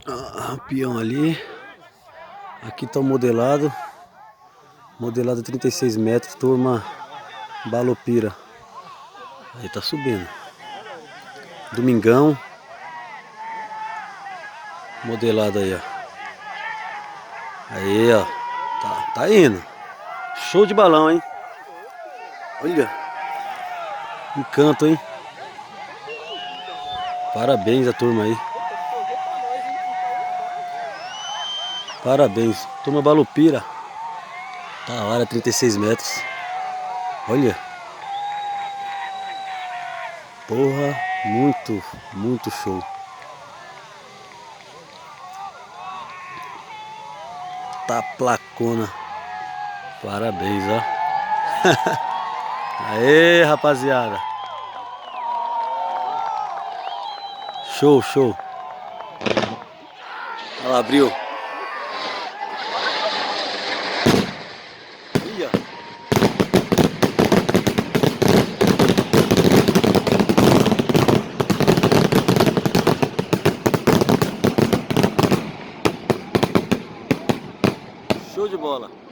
Ah, peão ali. Aqui tá o modelado. Modelado 36 metros, turma Balopira. Aí tá subindo. Domingão. Modelado aí, ó. Aí, ó. Tá, tá indo. Show de balão, hein? Olha. Encanto, hein? Parabéns a turma aí. Parabéns. Turma Balupira. Da hora, 36 metros. Olha. Porra, muito, muito show. Tá placona. Parabéns, ó. Aê, rapaziada. Show, show. Olha lá, abriu. Ia. Show de bola.